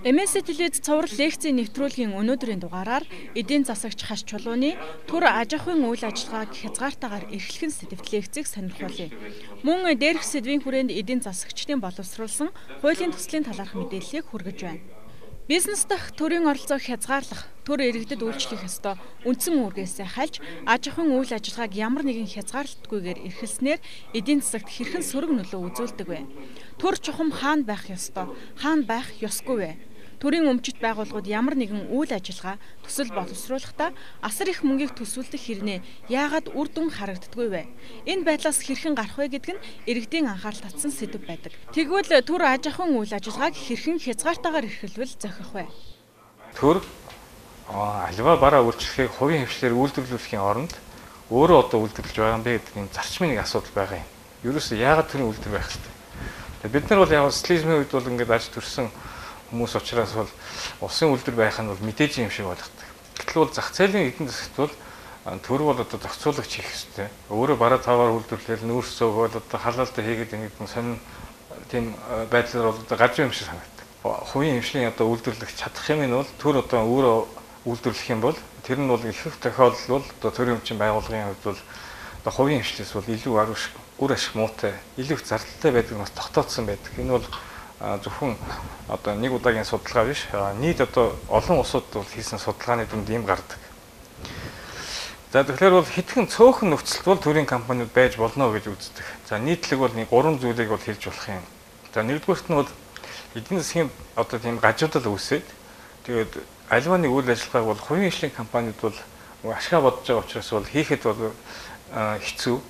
MS телевиз цуврал лекцийн нэвтрүүлгийн өнөөдрийн дугаараар эдийн засагч Хаш Чулууны төр аж ахуйн үйл ажиллагааг хязгаартайгаар эрхлэх нь сэдэвт лекцийг сонирхуулъя. Мөн дээрх сэдвийн хүрээнд эдийн засагчдын боловсруулсан хуулийн төслийн талаарх мэдээллийг хүргэж байна. Бизнес дахь төрийн оролцоог хязгаарлах, төр иргэдэд үйлчлэх ёстой үндсэн үүргээсээ хальж аж ахуйн үйл ажиллагааг ямар нэгэн хязгаарлалтгүйгээр эрхэлснээр эдийн засагт хэрхэн сөрөг нөлөө үзүүлдэг вэ? Төр чухам хаана байх ёстой, хаана байх ёсгүй вэ? Төрийн өмчит байгууллагууд ямар нэгэн үйл ажиллагаа төсөл боловсруулахдаа асар их мөнгийг төсвөлдөх хэрнээ яагаад үр дүн харагддаггүй вэ? Энэ байдлаас хэрхэн гарах вэ гэдэг нь иргэдийн анхаарал татсан сэдэв байдаг. Тэгвэл төр аж ахуйн үйл ажиллагааг хэрхэн хязгаартайгаар эрхэлбэл зохих вэ? Төр аливаа бараа үйлчлэхийг хувийн хвшлээр үйлдвэрлүүлэхийн оронд өөрөө одоо үйлдвэрлэж байгаа юм бэ гэдэг энэ зарчмын нэг асуудал байгаа юм. Ерөөсөө яагаад төрийн үйлдвэр байх ёстой? Бид нар бол яг социализмын үед бол ингээд аж төрсөн хүмүүс учраас бол улсын үйлдвэр байх нь бол мэдээж юм шиг ойлгодог. Гэтэл бол зах зээлийн эдийн засагт бол төр бол одоо зохицуулагч хийх ёстой. Өөрөө бараа таваар үйлдвэрлээл нүүрс цөөгөөл одоо халаалтай хийгээд ингээд сонин тийм байдлаар бол одоо гаж юм шиг санагддаг. Хувийн хвшлийн одоо үйлдвэрлэх чадах юм нь бол төр одоо өөрөө үйлдвэрлэх юм бол тэр нь бол ихэнх тохиолдолд бол одоо төрийн өмчийн байгууллагын хувьд бол одоо хувийн хвшлээс бол илүү үр ашиг муутай, илүү их зардалтай байдаг нь бас тогтооцсон байдаг. Энэ бол зөвхөн одоо нэг удаагийн судалгаа биш, нийт одоо олон улсууд бол хийсэн судалгааны дүнд ийм гардаг. За тэгэхээр бол хэдхэн цөөхөн нөхцөлд бол төрийн компаниуд байж болно гэж үздэг. За нийтлэг бол нэг гурван зүйлийг бол хэлж болох юм. За нэгдүгээрт нь бол эдийн засгийн одоо тийм гажуудал үүсээд тэгээд аливаа нэг үйл ажиллагааг бол хувийн хвшлийн компаниуд бол ашгаа бодож байгаа учраас бол хийхэд бол хэцүү.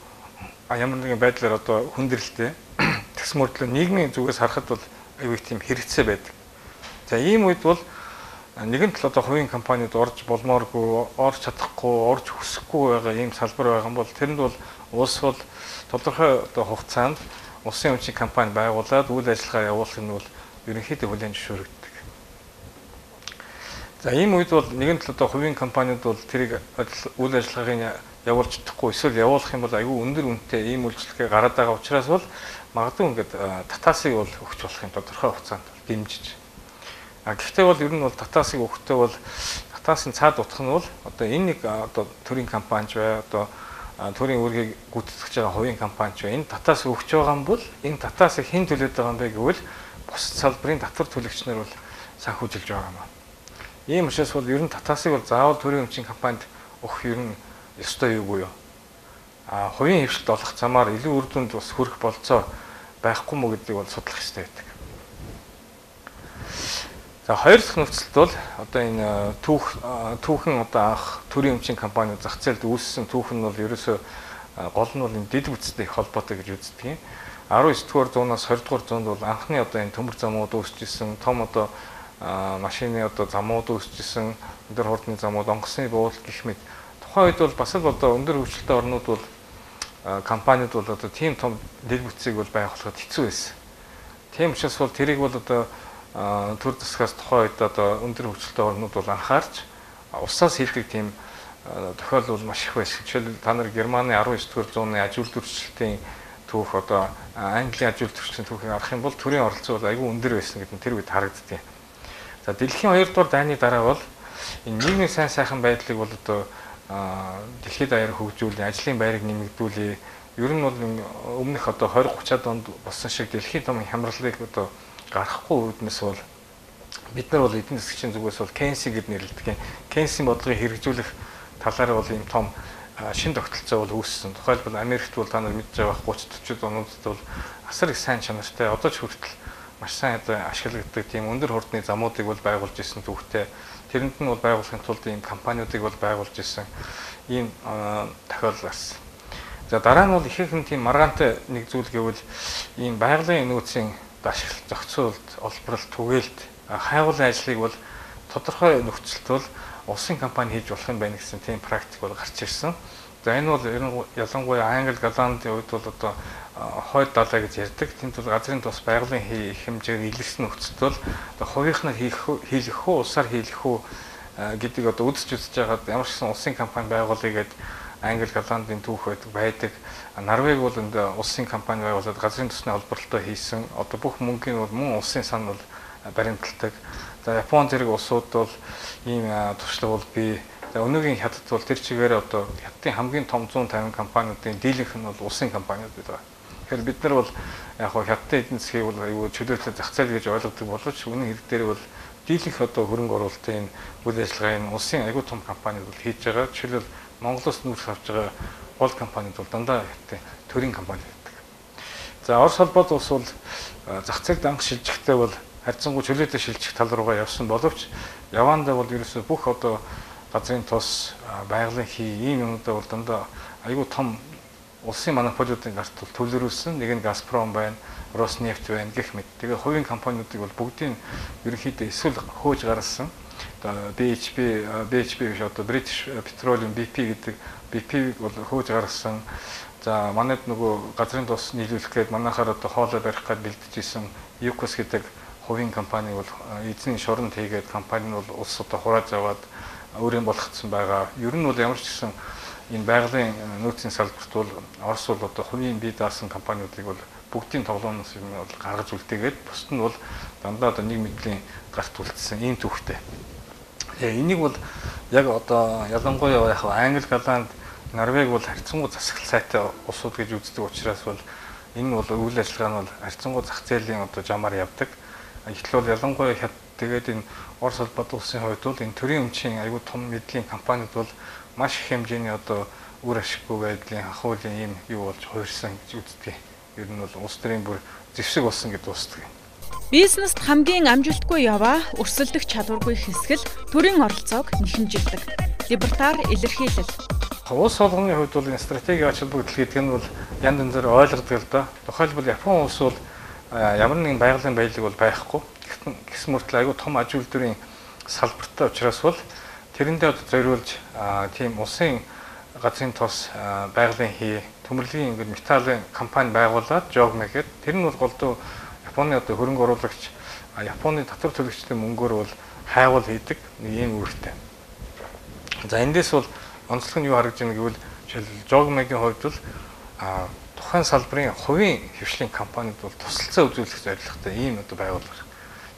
Ямар нэгэн байдлаар одоо хүндрэлтэй. Тэгс мөрдлөө нийгмийн зүгээс харахад бол аюу их тийм хэрэгцээ байдаг. За ийм үед бол нэгэн тал одоо хувийн компаниуд орж болмооргүй, орж чадахгүй, орж хүсэхгүй байгаа ийм салбар байгаа юм бол тэрэнд бол улс бол тодорхой одоо хугацаанд улсын өмчийн компани байгуулад үйл ажиллагаа явуулах нь бол ерөнхийдөө хүлээн зөвшөөрөгддөг. За ийм үед бол нэгэн тал одоо хувийн компаниуд бол тэрийг үйл ажиллагааг явуулж чадахгүй эсвэл явуулах юм бол аюу өндөр үнэтэй ийм үйлчлэгээ гараад байгаа учраас бол магадгүй ингээд татаасыг бол өгч болох юм тодорхой хугацаанд дэмжиж. А гэхдээ бол ер нь бол татаасыг өгөхдөө бол татаасын цаад утга нь бол одоо энэ нэг одоо төрийн компанич бай, одоо төрийн үүргийг гүйцэтгэж байгаа хувийн компанич бай. Энэ татаас өгч байгаа юм бол энэ татаасыг хэн төлөөд байгаа юм бэ гэвэл бусад салбарын татвар төлөгч нар бол санхүүжилж байгаа юм. Ийм учраас бол ер нь татаасыг бол заавал төрийн өмчийн компанид өгөх ер нь ёстой юугүй юу. А хувийн хвшилт олох замаар илүү үр дүнд бас хүрэх болцоо байхгүй мó гэдгийг бол судлах ёстой байдаг. За хоёр дахь нөхцөлд бол одоо энэ түүхэн одоо анх төрийн өмчийн компаниуд зах зээлд үүссэн түүхэн нь бол ерөөсөө гол нь бол энэ дэд бүтцтэй их холбоотой гэж үздэг юм. 19-р зуунаас 20-р зуунд бол анхны одоо энэ төмөр замууд үүсэж исэн, том одоо машины одоо замууд үүсэж исэн, өндөр хурдны замууд, онгоцны буудал гэх мэт. Тухайн үед бол бас л одоо өндөр хөгжилтэй орнууд бол компаниуд бол одоо тийм том дэд бүтцийг бол байгуулахад хэцүү байсан. Тийм учраас бол тэрийг бол одоо төр засгаас тухайн үед одоо өндөр хөгжилтэй орнууд бол анхаарч улсаас хийдэг тийм тохиолдол бол маш их байсан. Жишээлбэл та нар Германы 19-р зууны аж үйлдвэрчлэлтийн түүх одоо Английн аж үйлдвэрчлэлийн түүхийг харах юм бол төрийн оролцоо бол айгүй өндөр байсан гэдэг нь тэр үед харагддаг. За дэлхийн 2-р дайны дараа бол энэ нийгмийн сайн сайхан байдлыг бол одоо дэлхийд даяар хөгжүүлээ, ажлын байрыг нэмэгдүүлээ. Ер нь бол өмнөх одоо 20 30-аад онд болсон шиг дэлхийн том хямралыг одоо гаргахгүй үүднээс бол бид нар бол эдийн засгийн зүгээс бол Кейнси гэд нэрлэдэг. Кейнсийн бодлогыг хэрэгжүүлэх талаар бол ийм том шин тогтолцоо бол үүссэн. Тухайлбал Америкт бол та нар мэдж байгаа 30 40 онуудад бол асар их сайн чанартай одоо ч хүртэл маш сайн одоо ашиглагддаг тийм өндөр хурдны замуудыг бол байгуулж исэн түүхтэй. Тэрэнд нь бол байгуулахын тулд ийм компаниудыг бол байгуулж исэн ийм тохиолдол гарсан. За дараа нь бол ихэнх тийм маргаантай нэг зүйл гэвэл ийм байгалийн нөөцийн ашиглалт, зохицуулалт, олборлолт, түгээлт, хайгуулын ажлыг бол тодорхой нөхцөлд бол улсын компани хийж болох юм байна гэсэн тийм практик бол гарч ирсэн. За энэ бол ялангуяа Англи, Голландын үед бол одоо хойд далай гэж ярьдаг. Тэнд бол газрын тус байгалийн их хэмжээгээр илэрсэн нөхцөлд бол одоо хувийнхнаар хийх үү, улсаар хийх үү гэдгийг одоо үзэж байгаад ямар ч гэсэн улсын компани байгуулъя гэдэг Англи, Голландын түүх байдаг. Норвег бол энд улсын компани байгуулад газрын тусны олборлолтоо хийсэн. Одоо бүх мөнгөний бол мөн улсын сан бол баримталдаг. За Япон зэрэг улсууд бол ийм туршлага бол бий. За өнөөгийн Хятад бол тэр чигээр одоо Хятадын хамгийн том 150 компаниудын дийлэнх нь бол улсын компаниуд байдаг. Тэгэхээр бид нар бол яг Хятадын эдийн засгийг бол аюу чөлөөтэй зах зээл гэж ойлгодог боловч үнэн хэрэг дээр бол дийлэнх одоо хөрөнгө оруулалтын үйл ажиллагааг улсын аюу том компаниуд бол хийж байгаа. Жишээлбэл Монголоос нүүрс авч байгаа гол компаниуд бол дандаа Хятадын төрийн компани байдаг. За Орос холбоот улс бол зах зээлд анх шилжихдээ бол харьцангуй чөлөөтэй шилжих тал руугаа явсан боловч явандаа бол ерөөсөө бүх одоо газрын тус, байгалийн хий ийм юмнуудаа бол дандаа аюу том улсын монополиудын гарт бол төвлөрүүлсэн. Нэг нь Газпром байна, Роснефть байна гэх мэт. Тэгээ хувийн компаниудыг бол бүгдийг ерөнхийдөө эсвэл хөөж гаргасан. Одоо BHP биш одоо British Petroleum BP гэдэг BP-г бол хөөж гаргасан. За манайд нөгөө газрын тус нийлүүлэх гээд манайхаар одоо хоолой барих гээд бэлдэж исэн Yukos гэдэг хувийн компани бол эзний шоронд хийгээд компани нь бол улс одоо хурааж аваад өөрийн болгоцсон байгаа. Ер нь бол ямар ч гэсэн энэ байгалийн нөөцийн салбарт бол Орос бол одоо хувийн бие даасан компаниудыг бол бүгдийн тоглоомноос юм бол гаргаж үлдээгээд бусд нь бол дандаа одоо нэг мэдлийн гарт үлдсэн ийм түүхтэй. Тэгээ энийг бол яг одоо ялангуяа яг Англи, Голланд, Норвег бол харьцангуй засаглал сайтай улсууд гэж үздэг учраас бол энэ бол үйл ажиллагаа нь бол харьцангуй зах зээлийн одоо жамаар явдаг. Гэтэл бол ялангуяа тэгээд энэ Орос холбоот улсын хувьд бол энэ төрийн өмчийн аюу том мэдлийн компаниуд бол маш их хэмжээний одоо үр ашиггүй байдлын хахуулын ийм юу болж хувирсан гэж үздэг. Ер нь бол улс төрийн бүр зэвсэг болсон гэж дуустдаг. Бизнест хамгийн амжилтгүй яваа өрсөлдөх чадваргүй хэсгэл төрийн оролцоог нэхэмжилдэг. Либертар илэрхийлэл. Улс болгоны хувьд бол энэ стратегийн ач холбогдол гэдэг нь бол янз янзаар ойлгодог л доо. Тухайлбал Япон улс бол ямар нэгэн байгалийн баялаг бол байхгүй. Гэсэн мөртлөө аюу том аж үйлдвэрийн салбартай учраас бол тэрэндээ одоо зориулж тийм улсын газрын тос, байгалийн хий, төмөрлөгийн ингээд металлын компани байгуулад Jogme гэдэг. Тэр нь бол голдуу Японы одоо хөрөнгө оруулагч, Японы татвар төлөгчдийн мөнгөөр бол хайгуул хийдэг нэг ийм үүрэгтэй. За эндээс бол онцлог нь юу харагдж байна гэвэл жишээлбэл Jogme-гийн хувьд бол тухайн салбарын хувийн хвшлийн компаниуд бол тусалцаа үзүүлэх зорилготой ийм одоо байгууллага.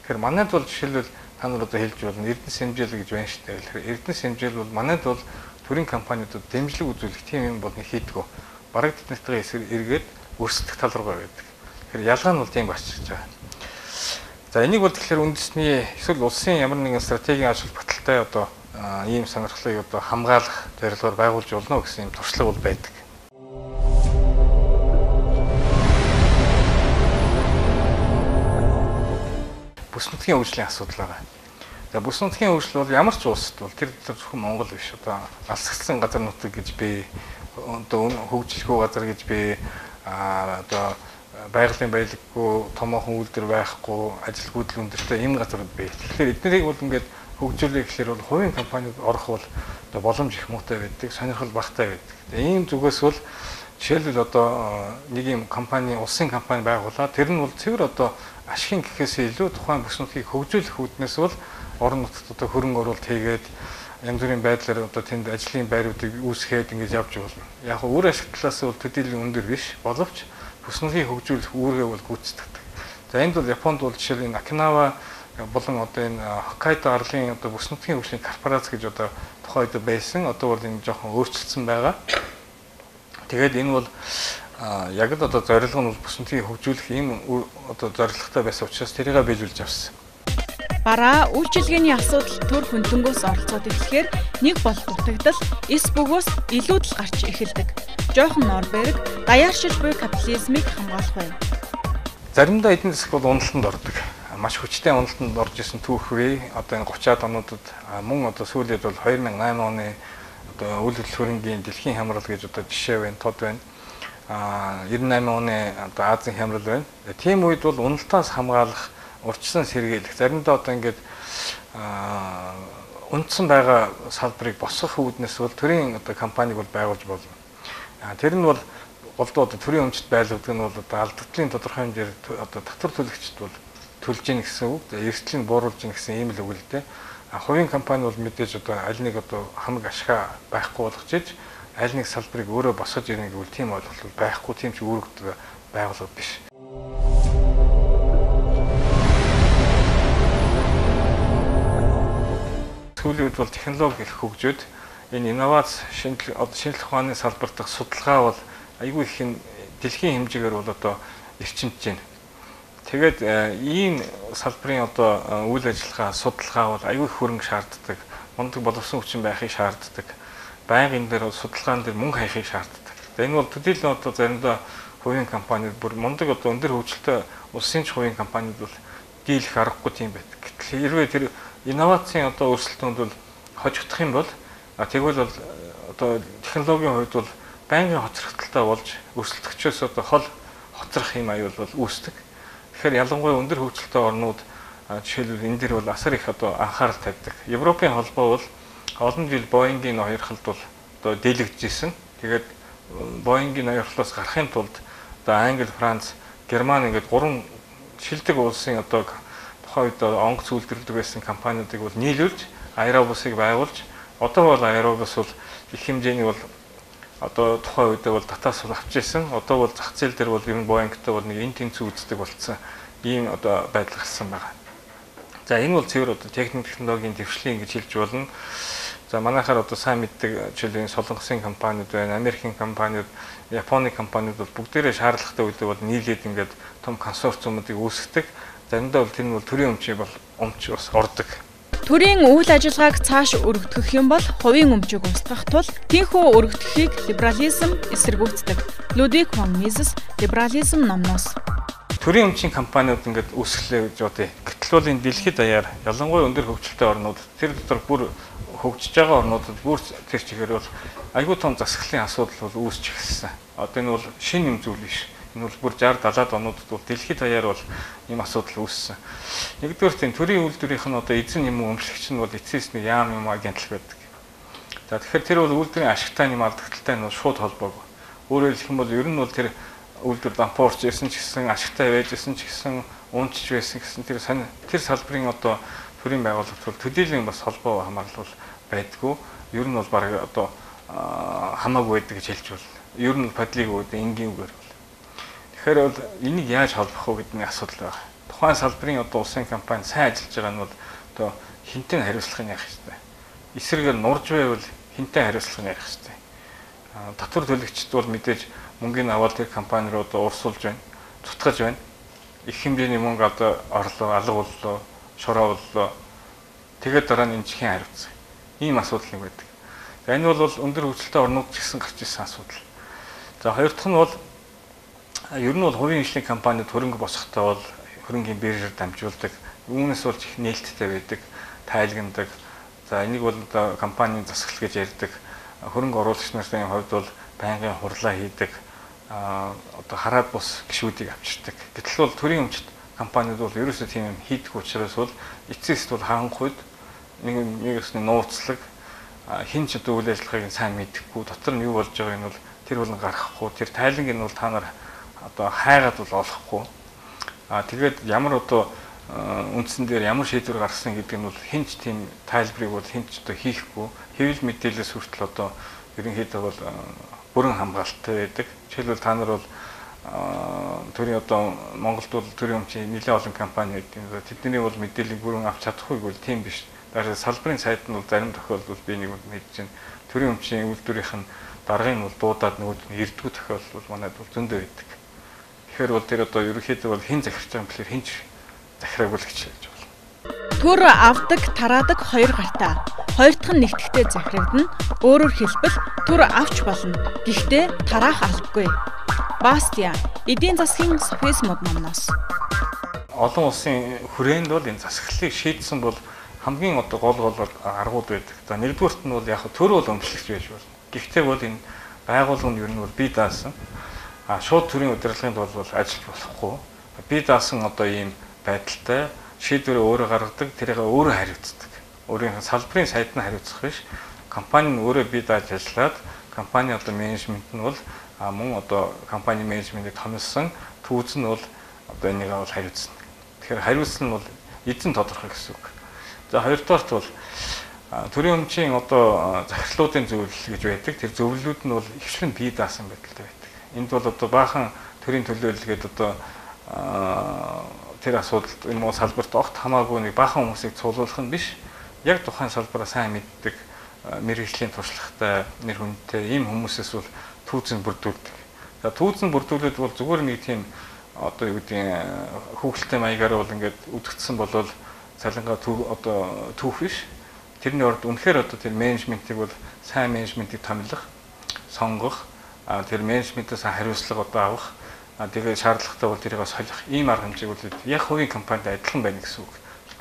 Тэгэхээр манайд бол жишээлбэл та нар одоо хэлж болно Эрдэнэс хэмжээл гэж байна шүү дээ. Тэгэхээр Эрдэнэс хэмжээл бол манайд бол төрийн компаниудад дэмжлэг үзүүлэх тийм юм бол нэг хийдгүү. Бараг тэднэртэйгээ эсрэг эргээд өрсөлдөх тал руугаа байдаг. Тэгэхээр ялгаа нь бол тийм гарч ирж байгаа. За энийг бол тэгэхээр үндэсний эсвэл улсын ямар нэгэн стратегийн ач холбогдолтой одоо ийм сонирхлыг одоо хамгаалах зорилгоор байгуулж болно гэсэн юм туршлага бол байдаг. Бүс нутгийн хөгжлийн асуудал байгаа. За бүс нутгийн хөгжил бол ямар ч улсад бол тэр зөвхөн Монгол биш одоо алсгдсан газар нутаг гэж би одоо хөгжлөхгүй газар гэж би одоо байгалийн баялаггүй томоохон үйлдвэр байхгүй ажилгүйдэл өндөртэй ийм газрууд бий. Тэгэхээр эднэрийг бол ингээд хөгжүүлэх гэхээр бол хувийн компаниуд орох бол одоо боломж их муутай байдаг, сонирхол багатай байдаг. Тэгээ ийм зүгээс бол жишээлбэл одоо нэг юм компани, улсын компани байгуулаад тэр нь бол цэвэр одоо ашигын гэхээс илүү тухайн бүс нутгийг хөгжүүлэх үүднээс бол орон нутгад одоо хөрөнгө оруулалт хийгээд янз бүрийн байдлаар одоо тэнд ажлын байруудыг үүсгээд ингэж явж болно. Яг нь үр ашиг талаас бол төдийлөн өндөр биш боловч бүс нутгийг хөгжүүлэх үүргээ бол гүйцэтгэдэг. За энд бол Японд бол жишээл энэ Окинава болон одоо энэ Хоккайдо арлын одоо бүс нутгийн хөгжлийн корпорац гэж одоо тухайн үед байсан. Одоо бол энэ жоохон өөрчлөлтсөн байгаа. Тэгээд энэ бол яг л одоо зорилго нь бол бүс нутгийг хөгжүүлэх ийм одоо зорилготой байсан учраас тэрийг биелүүлж авсан. Бараа үйлчилгээний асуудал төр хөндлөнгөөс оролцоод эхлэхээр нэг бол дутагдал, эс бөгөөс илүүдэл гарч эхэлдэг. Жойхон Норберг даяаршиж буй капитализмыг хамгаалах байв. Заримдаа эдийн засаг бол уналтанд ордог. Маш хүчтэй уналтанд орж исэн түүх үе одоо энэ 30-аад онуудад мөн одоо сүүлд бол 2008 оны одоо үйл хөдлөх хөрөнгийн дэлхийн хямрал гэж одоо жишээ байна, тод байна. 98 оны одоо Азийн хямрал байна. Тийм үед бол уналтаас хамгаалах, урьдчилан сэргийлэх, заримдаа одоо ингээд унтсан байгаа салбарыг босгох үүднээс бол төрийн одоо компаниг бол байгуулж болно. Тэр нь бол голдуу одоо төрийн өмчт байлгадаг нь бол одоо алдагдлын тодорхой хэмжээр одоо татвар төлөгчд бол төлж гин гэсэн үг, эрсдлийг бууруулж гин гэсэн ийм л үг л дээ. Хувийн компани бол мэдээж одоо аль нэг одоо хамаг ашгаа байхгүй болгож иж аль нэг салбарыг өөрөө босгож ирнэ гэвэл тийм ойлголт байхгүй, тийм ч үүрэгтэй байгууллага биш. Сүүлийн үед бол технологи их хөгжөөд энэ инновац шинжлэх ухааны салбар дахь судалгаа бол айгүй их дэлхийн хэмжээгээр бол одоо эрчимж байна. Тэгээд ийм салбарын одоо үйл ажиллагаа, судалгаа бол айгүй их хөрөнгө шаарддаг. Мундаг боловсон хүчин байхыг шаарддаг. Байнга энэ дээр судалгаан дээр мөнгө хаяхыг шаарддаг. Энэ бол төдийлөн одоо заримдаа хувийн компаниуд бүр мундаг одоо өндөр хөгжилтэй улсын ч хувийн компаниуд бол дийлэх аргагүй тийм байдаг. Гэтэл хэрвээ тэр инновацийн одоо өрсөлдөөнд бол хожигдох юм бол тэгвэл бол одоо технологийн хувьд бол байнгын хоцрогдолтой болж өрсөлдөгчөөс одоо хол хоцрох юм аюул бол үүсдэг. Тэгэхээр ялангуяа өндөр хөгжилтэй орнууд жишээлбэл энэ дэр бол асар их одоо анхаарал тавьдаг. Европын холбоо бол олон жил Боингийн ноёрхолд бол одоо дийлэгдэж исэн. Тэгээд Боингийн ноёрхлоос гарахын тулд одоо Англи, Франц, Герман ингээд гурван шилдэг улсын одоо тухайн үед онгоц үйлдвэрлэдэг байсан компаниудыг бол нийлүүлж Airbus-ыг байгуулж одоо бол Airbus бол их хэмжээний бол одоо тухайн үедээ бол татаас бол авч ирсэн. Одоо бол зах зээл дээр бол ер нь Boeing-тэй бол нэг эн тэнцүү үздэг болцсон ийм одоо байдал гарсан байгаа. За энэ бол цэвэр одоо техник технологийн дэвшлийн гэж хэлж болно. За манайхаар одоо сайн мэддэг жишээлбэл Солонгосын компаниуд байна, Америкийн компаниуд, Японы компаниуд бол бүгдээрээ шаардлагатай үедээ бол нийлээд ингээд том консорциумуудыг үүсгэдэг. Заримдаа бол тэр нь бол төрийн өмчийг бол өмч бас ордог. Төрийн үйл ажиллагааг цааш өргөтгөх юм бол хувийн өмчийг устгах тул тийнхүү өргөтгөхийг либерализм эсэргүүцдэг. Людвиг фон Мизес либерализм номноос. Төрийн өмчийн компаниуд ингээд үүсгэлээ гэж бодъё. Гэтэл бол энэ дэлхийд даяар ялангуяа өндөр хөгжилтэй орнууд тэр дотор бүр хөгжиж байгаа орнуудад бүр тэр чигээр бол айгүй том засаглалын асуудал бол үүсч эхэлсэн. Одоо энэ бол шинэ юм зүйл биш. Энэ бол бүр 60 70-аад онуудад бол дэлхийд даяар бол ийм асуудал үүссэн. Нэгдүгээр тийм төрийн үйлдвэрийнх нь одоо эзэн юм уу өмчлөгч нь бол эцэс нэг яам юм агентлаг байдаг. За тэгэхээр тэр бол үйлдвэрийн ашигтай юм алдагдaltaй нь бол шууд холбоогүй. Өөрөөр хэлэх юм бол ер нь бол тэр үйлдвэр дампуурч ирсэн ч гэсэн ашигтай байж ирсэн ч гэсэн унчж байсан гэсэн тэр тэр салбарын одоо төрийн байгууллагт бол төдийлөн бас холбоо хамаарал бол байдгүй. Ер нь бол бараг одоо хамаагүй байдаг гэж хэлж байна. Ер нь подлиг үүд энгийн үгээр бол. Тэгэхээр бол энийг яаж холбох вэ гэдэг нэг асуудал байна. Тухайн салбарын одоо улсын компани сайн ажиллаж байгаа нь бол одоо хинтээ хариуцлагыг яах хэрэгтэй. Эсрэгээр нурж байвал хинтээ хариуцлагыг ярих хэрэгтэй. Татвар төлөгчд бол мэдээж мөнгөний аваад тэр компани руу одоо урсуулж байна, цутгаж байна. Их хэмжээний мөнгө одоо орлоо, алга боллоо, шороо боллоо. Тэгээд дараа нь энэ чихэн хариуцсан. Ийм асуудал нэг байдаг. За энэ бол өндөр хөгжилтэй орнууд ч гэсэн гарч ирсэн асуудал. За хоёр дахь нь бол ер нь бол хувийн хөгжлийн компаниуд хөрөнгө босгохтой бол хөрөнгийн биржээр дамжуулдаг. Үүнээс болж их нээлттэй байдаг, тайлгнадаг. За энийг бол одоо компанийн засаглал гэж ярьдаг. Хөрөнгө оруулагч нарын хувьд бол байнгын хурлаа хийдэг, одоо хараад бус гишүүдийг авчирдаг. Гэтэл бол төрийн өмчт компаниуд бол ерөөсөө тийм юм хийдэг учраас бол эцэст бол харанхуйд нэг өсний нууцлаг хин ч одоо үйл ажиллагааг сайн мэдэхгүй, дотор нь юу болж байгааг нь бол тэр болон гаргахгүй, тэр тайланг нь бол та нар одоо хайгаад бол олохгүй. Тэгээд ямар одоо үндсэн дээр ямар шийдвэр гаргасан гэдэг нь бол хэн ч тийм тайлбарыг бол хэн ч одоо хийхгүй. Хэвлэл мэдээлэлээс хүртэл одоо ерөнхийдөө бол бүрэн хамгаалттай байдаг. Жишээлбэл та нар бол төрийн одоо Монголд бол төрийн өмчийн нэлээд олон компани байдаг. Тэдний бол мэдээллийг бүрэн авч чадахгүй бол тийм биш. Дараа салбарын сайд нь бол зарим тохиолдолд би нэг мэдэж байна. Төрийн өмчийн үйлдвэрийнх нь даргын бол дуудаад нөгөөд нь ирдгүү тохиолдол бол манайд бол зөндөө байдаг. Тэгэхээр бол тэр одоо ерөнхийдөө бол хэн захирч байгаа юм бэлэр хэн ч захираагүй л гэж хэлж байна. Төр авдаг, тараадаг хоёр гартаа. Хоёр дахь нь нэгтгэхдээ захирагдана. Өөрөөр хэлбэл төр авч болно. Гэхдээ тараах албагүй. Бастиа эдийн засгийн софизмууд номноос. Олон улсын хүрээнд бол энэ засаглалыг шийдсэн бол хамгийн одоо гол гол аргууд байдаг. За нэгдүгüрт нь бол яг төр бол өмчлөгч байж болно. Гэхдээ бол энэ байгууллага нь ер нь бол бие даасан. Шууд төрийн удирдлагын тулд бол ажиллаж болохгүй. Бие даасан одоо ийм байдалтай шийдвэрээ өөрөө гаргадаг, тэрийг өөрөө хариуцдаг. Өөрийнх нь салбарын сайд нь хариуцах биш. Компани нь өөрөө бие дааж ажиллаад компани одоо менежмент нь бол мөн одоо компани менежментийг томилсон түүз нь бол одоо энийг бол хариуцна. Тэгэхээр хариуцлага нь бол эзэн тодорхой гэсэн үг. За хоёрдугаарт бол төрийн өмчийн одоо захирлуудын зөвлөл гэж байдаг. Тэр зөвлөлүүд нь бол ихэвчлэн бие даасан байдалтай байдаг. Энд бол одоо баахан төрийн төлөөлөл гэдэг одоо тэр асуудалд юм уу салбарт огт хамаагүй нэг баахан хүмүүсийг цуглуулах нь биш. яг тухайн салбараа сайн мэддэг мэргэжлийн туршлагатай нэр хүндтэй ийм хүмүүсээс бол түүзэн бүрдүүлдэг. За түүзэн бүрдүүлээд бол зүгээр нэг тийм одоо юу гэдгийг хүүхэлтэй маягаар бол ингээд үдгдсэн болол цалингаа одоо түүх биш. Тэрний орд үнэхээр одоо тэр менежментийг бол сайн менежментийг томилох, сонгох, тэр менежментээс хариуцлага одоо авах, тэгээ шаардлагатай бол тэрийг солих ийм арга хэмжээг бол яг хувийн компанид адилхан байна гэсэн үг.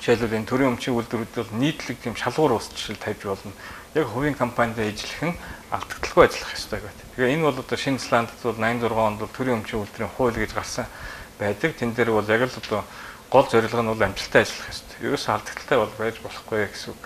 Жишээлбэл энэ төрийн өмчийн үйлдвэрүүд бол нийтлэг тийм шалгуур ус жишээл тавьж болно. Яг хувийн компанид ажиллах нь алдагдaltaгүй ажиллах ёстой гэдэг. Тэгээ энэ бол одоо Шинэ Зеландд бол 86 онд бол төрийн өмчийн үйлдвэрийн хууль гэж гарсан байдаг. Тэн дээр бол яг л одоо гол зорилго нь бол амжилттай ажиллах ёстой. Ерөөсөө алдагдaltaй бол байж болохгүй гэсэн үг.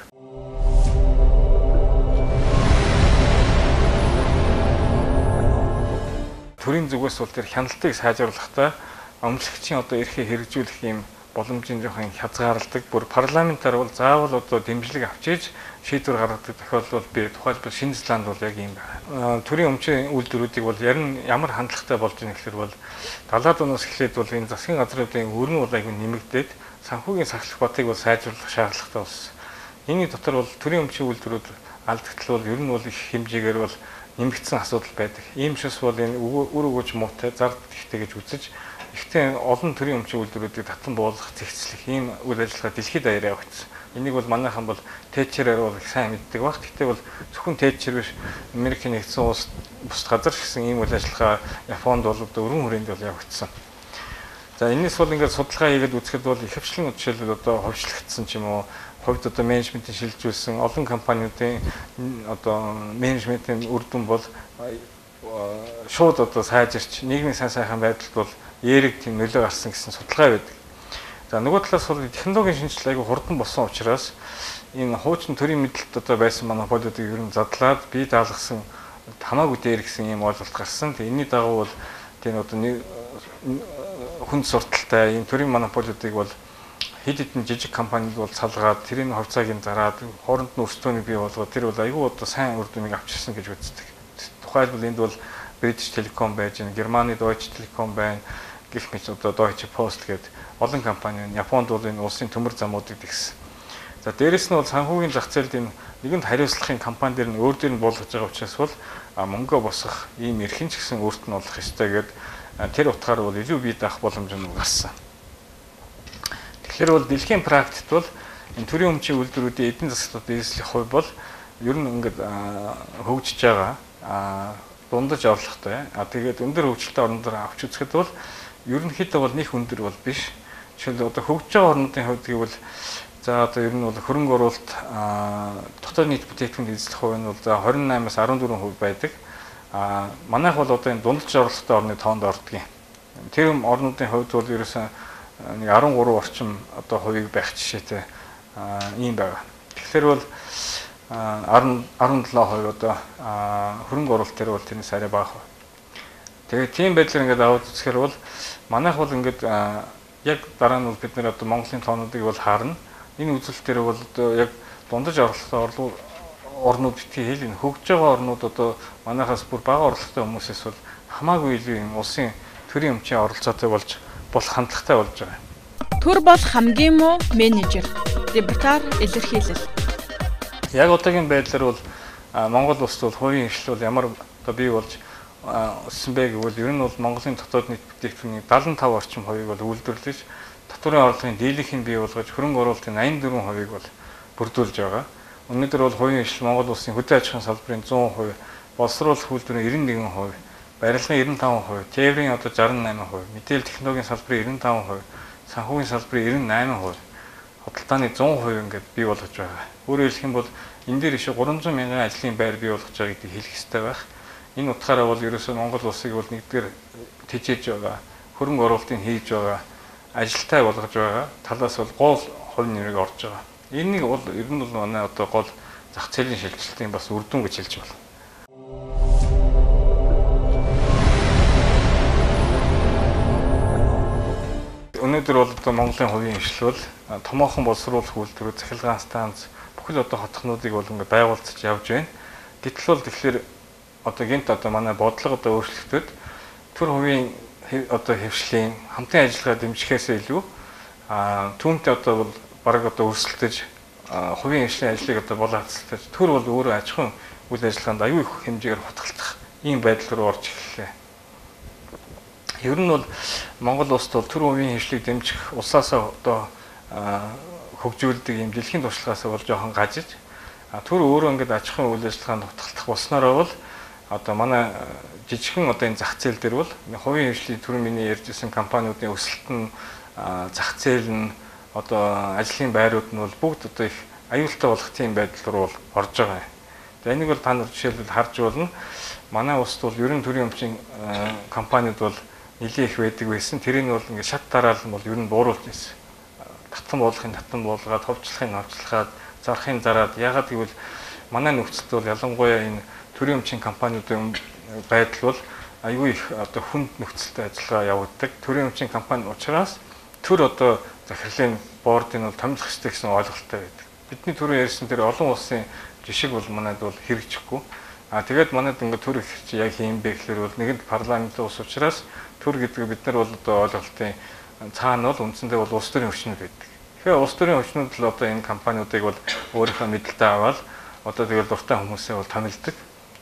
Төрийн зүгээс бол тэр хяналтыг сайжруулахдаа өмчлөгчийн одоо эрхийг хэрэгжүүлэх юм боломжийн жоохон хязгаарладаг. Бүр парламентаар бол заавал одоо дэмжлэг авч иж шийдвэр гаргадаг тохиолдол бол би тухайлбал Шинэ Зеланд бол яг ийм байна. Төрийн өмчийн үйлдвэрүүдийг бол ямар хандлагатай болж ийн гэхээр бол 70-аад оноос эхлээд бол энэ засгийн газруудын өрн бол айгүй нэмэгдээд санхүүгийн сахилах батыг бол сайжруулах шаардлагатай болсон. Энэний дотор бол төрийн өмчийн үйлдвэрүүд алдагдал бол ер нь бол их хэмжээгээр бол нэмэгдсэн асуудал байдаг. Ийм шээс бол энэ үр өгөөж муутай зард ихтэй гэж үзэж ихтэй олон төрийн өмчийн үйлдвэрүүдийг татан буулгах, зэгцлэх ийм үйл ажиллагаа дэлхийд даяар явагдсан. Энийг бол манайхан бол Тэтчерээр бол их сайн мэддэг баг. Гэхдээ бол зөвхөн Тэтчер биш, Америкийн нэгдсэн улс бусад газар ч гэсэн ийм үйл ажиллагаа Японд бол одоо өргөн хүрээнд бол явагдсан. За энэс бол ингээд судалгаа хийгээд үзэхэд бол ихэвчлэн жишээлбэл одоо хувьчлагдсан ч юм уу, хувьд одоо менежментийн шилжүүлсэн олон компаниудын одоо менежментийн үр дүн бол шууд одоо сайжирч нийгмийн сайн сайхан байдалд бол эерэг тийм нөлөө гарсан гэсэн судалгаа байдаг. За нөгөө талаас бол технологийн шинжилгээ айгүй хурдан болсон учраас энэ хуучин төрийн мэдлэлд одоо байсан монополиудыг ер нь задлаад бие даалгасан хамаагүй дээр гэсэн ийм ойлголт гарсан. Тэгээ энэний дагуу бол тийм одоо хүнд сурталтай ийм төрийн монополиудыг бол хэд хэдэн жижиг компаниуд бол салгаад тэрийн хувьцааг нь зараад хооронд нь өрсөлдөөнийг бий болгоод тэр бол айгүй одоо сайн үр дүнийг авчирсан гэж үздэг. Тухайлбал энд бол British Telecom байж байна, Германы Deutsche Telekom байна, гэх мэт одоо Deutsche Post гэдэг олон компани байна. Японд бол энэ улсын төмөр замуудыг тэгсэн. За дээрэс нь бол санхүүгийн зах зээлд энэ нэгэнд хариуцлагын компани дээр нь өөр дээр нь буулгаж байгаа учраас бол мөнгө босгох ийм эрхэн ч гэсэн өөрт нь болох ёстой гэдэг тэр утгаар бол илүү бие даах боломж нь гарсан. Тэгэхээр бол дэлхийн практикт бол энэ төрийн өмчийн үйлдвэрүүдийн эдийн засагт эзлэх хувь бол ер нь ингээд хөгжиж байгаа дундаж орлоготой. Тэгээд өндөр хөгжилтэй орнуудаар авч үзэхэд бол ерөнхийдөө бол нэх өндөр бол биш. Жишээлбэл одоо хөгжиж байгаа орнуудын хувьд гэвэл за одоо ер нь бол хөрөнгө оруулалт дотоод нийт бүтээгдэхүүнд эзлэх хувь нь бол за 28-аас 14% байдаг. Манайх бол одоо энэ дундаж орлоготой орны тоонд ордог юм. Тэр орнуудын хувьд бол ерөөсөн нэг 13 орчим одоо хувийг байх жишээтэй ийм байгаа. Тэгэхээр бол 17% одоо хөрөнгө оруулалт тэр бол тэрнээс арай бага. Тэгээд тийм байдлаар ингээд аваад үзэхээр бол манайх бол ингээд яг дараа нь бол бид нэр одоо Монголын тоонуудыг бол харна. Энэ үзүүлэлт дээр бол одоо яг дундаж орлоготой орнууд битгий хэл энэ хөгжиж байгаа орнууд одоо манайхаас бүр бага орлоготой хүмүүсээс бол хамаагүй илүү юм улсын төрийн өмчийн оролцоотой болж болох хандлагатай болж байгаа. Төр бол хамгийн муу менежер. Либертар илэрхийлэл. Яг одоогийн байдлаар бол Монгол улсд бол хувийн хвшил бол ямар одоо бий болж өссөн бэ гэвэл ер нь бол Монголын дотоод нийт бүтээгдэхүүний 75 орчим хувийг бол үйлдвэрлэж татварын орлогын дийлэнх нь бий болгож хөрөнгө оруулалтын 84%-ийг бол бүрдүүлж байгаа. Өнөөдөр бол хувийн хвшил Монгол улсын хөдөө аж ахуйн салбарын 100%, боловсруулах үйлдвэрийн 91%, барилгын 95%, тээврийн одоо 68%, мэдээлэл технологийн салбарын 95%, санхүүгийн салбарын 98%, худалдааны 100% ингээд бий болгож байгаа. Өөрөөр хэлэх юм бол энэ дээр ишээ 300 мянган ажлын байр бий болгож байгаа гэдгийг хэлэх ёстой байх. Энэ утгаараа бол ерөөсөө Монгол улсыг бол нэгдүгээр тэжээж байгаа, хөрөнгө оруулалтыг хийж байгаа, ажилтай болгож байгаа талаас бол гол хувь нэрийг орж байгаа. Энийг бол ер нь бол манай одоо гол зах зээлийн шилжилтийн бас үр дүн гэж хэлж байна. Өнөөдөр бол одоо Монголын хувийн хвшил бол томоохон боловсруулах үйлдвэрүүд, цахилгаан станц бүхэл одоо хотхнуудыг бол ингээд байгуулцаж явж байна. Гэтэл бол тэгэхээр одоо гинт одоо манай бодлого одоо өөрчлөгдөд төр хувийн одоо хэвшлийн хамтын ажиллагаа дэмжихээсээ илүү түүнтэй одоо бол бараг одоо өрсөлдөж хувийн хвшлийн ажлыг одоо болоо хацалтай төр бол өөрөө аж ахуйн үйл ажиллагаанд аюу их хэмжээгээр хутгалдах ийм байдал руу орж эхэллээ. Ер нь бол Монгол улсад бол төр хувийн хвшлийг дэмжих улсаасаа одоо хөгжүүлдэг ийм дэлхийн туршлагаас бол жоохон гажиж төр өөрөө ингээд аж ахуйн үйл ажиллагаанд хутгалдах болсноороо бол одоо манай жижигхэн одоо энэ зах зээл дээр бол хувийн хвшлийн төр миний ярьж исэн компаниудын өсөлт нь зах зээл нь одоо ажлын байрууд нь бол бүгд одоо их аюултай болох тийм байдал руу орж байгаа юм. За энийг бол та нар жишээлбэл харж болно. Манай улсад бол ерөн төрийн өмчийн компаниуд бол нэлээд их байдаг байсан. Тэрийг нь бол ингээд шат дараалан бол ер нь бууруулж байсан. Татан буулгахын татан буулгаад, ховчлохын ховчлохад, зарахын зараад. Ягаад гэвэл манай нөхцөлд бол ялангуяа энэ төрийн өмчийн компаниудын байдал бол аюу их одоо хүнд нөхцөлтэй ажиллагаа явагддаг. Төрийн өмчийн компани учраас төр одоо захирлын бордыг бол томилох ёстой гэсэн ойлголттой байдаг. Бидний түрүү ярьсан тэр олон улсын жишг бол манайд бол хэрэгжихгүй. А тэгээд манайд ингээд төр их чи яг хийм бэ гэхээр бол нэгэнт парламентын улс учраас төр гэдэг бид нар бол одоо ойлголтын цаана бол үндсэндээ бол улс төрийн хүчнүүд байдаг. Тэгэхээр улс төрийн хүчнүүд л одоо энэ компаниудыг бол өөрийнхөө мэдлэлтэй аваад одоо тэгэл дуртай хүмүүсээ бол томилдог.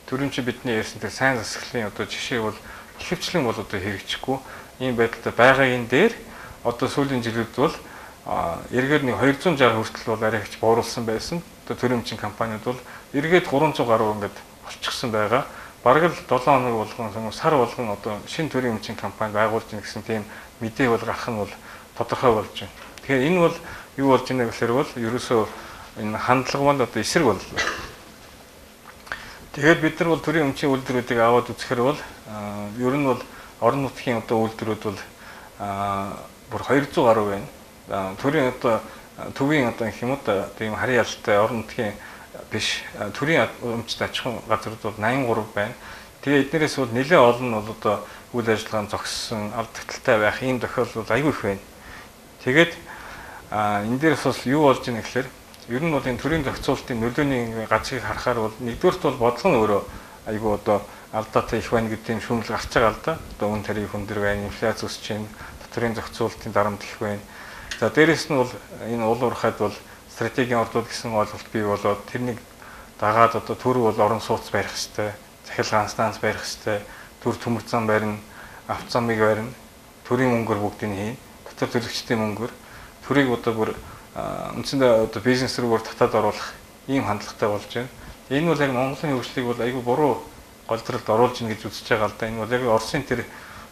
Төрийн чи бидний ярьсан тэр сайн засаглалын одоо жишээ бол ихэвчлэн бол одоо хэрэгжихгүй. Ийм байдалтай байгаагийн дээр одоо сүүлийн жилүүд бол эргээд нэг 260 хүртэл бол арай их бууруулсан байсан. Одоо төрийн өмчийн компаниуд бол эргээд 300 гаруй ингээд болчихсон байгаа. Бараг л 7 хоног болгон сар болгон одоо шинэ төрийн өмчийн компани байгуулж гин гэсэн тийм мэдээ бол гарах нь бол тодорхой болж байна. Тэгэхээр энэ бол юу болж байна гэхээр бол ерөөсөө энэ хандлага бол одоо эсрэг боллоо. Тэгээд бид нар бол төрийн өмчийн үйлдвэрүүдийг аваад үзэхээр бол ер нь бол орон нутгийн одоо үйлдвэрүүд бол бүр 200 гаруй байна. Төрийн одоо төвийн одоо гэх юм уу да тийм харийн ялтай орон нутгийн биш төрийн өмчт аж ахуйн газрууд бол 83 байна. Тэгээ эднэрээс бол нэлээд олон нь бол одоо үйл ажиллагаа нь зогссон, алдагдaltaй байх ийм тохиолдол бол айгүй их байна. Тэгээд энэ дээрээс бас юу болж ийнэ гэхээр ер нь бол энэ төрийн зохицуулалтын нөлөөний газрыг харахаар бол нэгдүгээрт бол бодлого нь өөрөө айгүй одоо алдаатай их байна гэдэг тийм шүүмжил гарч байгаа л да. Одоо үн тариф өндөр байна, инфляц өсөж байна, төрийн зохицуулалтын дарамт их байна. За дээрэс нь бол энэ уул уурхайд бол стратегийн ордууд гэсэн ойлголт бий болоод тэрнийг дагаад одоо төр бол орон сууц барих хэвээр, захиргаан станц барих хэвээр, төр төмөр зам барина, авто замыг барина, төрийн мөнгөөр бүгдийг хийн, дотор төлөгчдийн мөнгөөр төрийг одоо бүр үндсэндээ одоо бизнес рүү бүр татаад оруулах ийм хандлагатай болж байна. Энэ бол яг Монголын хөгжлийг бол айгүй буруу голдролд оруулж ийн гэж үзэж байгаа л да. Энэ бол яг Оросын тэр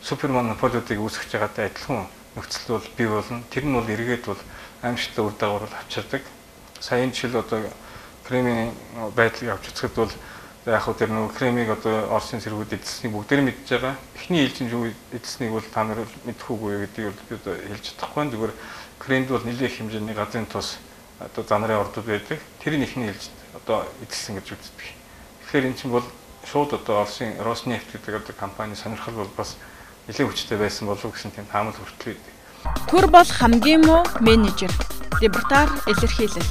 супер монополиудыг үүсгэж байгаатай адилхан нөхцөл бол бий болно. Тэр нь бол эргээд бол аимшигтай үр дагавар бол авчирдаг. Сая энэ жишээл одоо Кремийн байдлыг авч үзэхэд бол яг хөө тэр нөгөө Кремийг одоо Оросын цэргүүд эзэлснийг бүгдээр мэдж байгаа. Эхний ээлжинд юу эзэлснийг бол та нар мэдэхүүгүй гэдгийг бол би одоо хэлж чадахгүй. Зүгээр Кремд бол нэлээд их хэмжээний газрын тус одоо занрын ордууд байдаг. Тэр нь эхний ээлжинд одоо эзэлсэн гэж үздэг. Тэгэхээр эн чинь бол шууд одоо Оросын Роснефть гэдэг одоо компани сонирхол бол бас нэлээд хүчтэй байсан болов гэсэн тийм таамаг хүртэл байдаг. Төр бол хамгийн муу менежер. Либертар илэрхийлэл.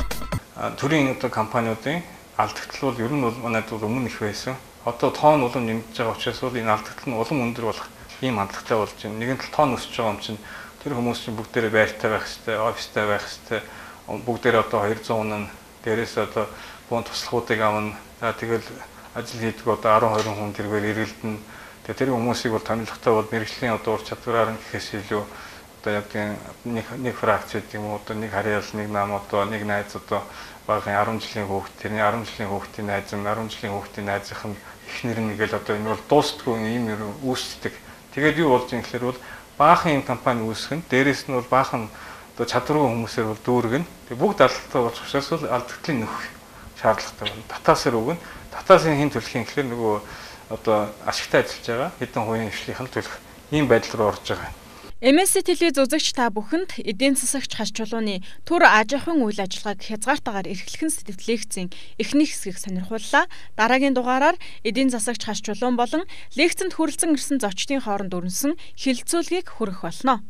Төрийн одоо компаниудын алдагдал бол ер нь бол манайд бол өмнө их байсан. Одоо тоон улам нэмэгдэж байгаа учраас бол энэ алдагдал нь улам өндөр болох ийм хандлагатай болж байна. Нэгэн тал тоон өсөж байгаа юм чинь тэр хүмүүс чинь бүгдээрээ байртай байх хэвээр, офистай байх хэвээр, бүгдээрээ одоо 200 унана. Дээрээс одоо бүүн туслахуудыг авна. За тэгэл ажил хийдэг одоо 10 20 хүн тэргээр эргэлдэнэ. Тэгээ тэр хүмүүсийг бол томилохтой бол мэргэжлийн одоо ур чадвараар нь гэхээс илүү одоо яг нэг фракц гэдэг юм уу одоо нэг харьяал нэг нам одоо нэг найз одоо багын 10 жилийн хүүхэд тэрний 10 жилийн хүүхдийн найз нь 10 жилийн хүүхдийн найзынх нь эхнэр нь гээл одоо энэ бол дуустдаггүй ийм юм үүсдэг. Тэгээд юу болж юм гэхээр бол баахан юм компани үүсгэн дээрээс нь бол баахан одоо чадваргүй хүмүүсээр бол дүүргэн. Тэгээд бүгд алдалтай болж учраас бол алдагдлын нөх шаардлагатай байна. Татаасаар өгнө. Татаасын хэн төлөх юм гэхээр нөгөө одоо ашигтай ажиллаж байгаа хэдэн хувийн хвшлийнх нь төлөх ийм байдал руу орж байгаа. MSC телевиз үзэгч та бүхэнд эдийн засагч хас чулууны төр аж ахуйн үйл ажиллагааг хязгаартайгаар эрхлэх нь сэдэвт лекцийн эхний хэсгийг сонирхууллаа. Дараагийн дугаараар эдийн засагч хас чулуун болон лекцэнд хүрэлцэн ирсэн зочдын хооронд өрнөсөн хэлэлцүүлгийг хүргэх болно.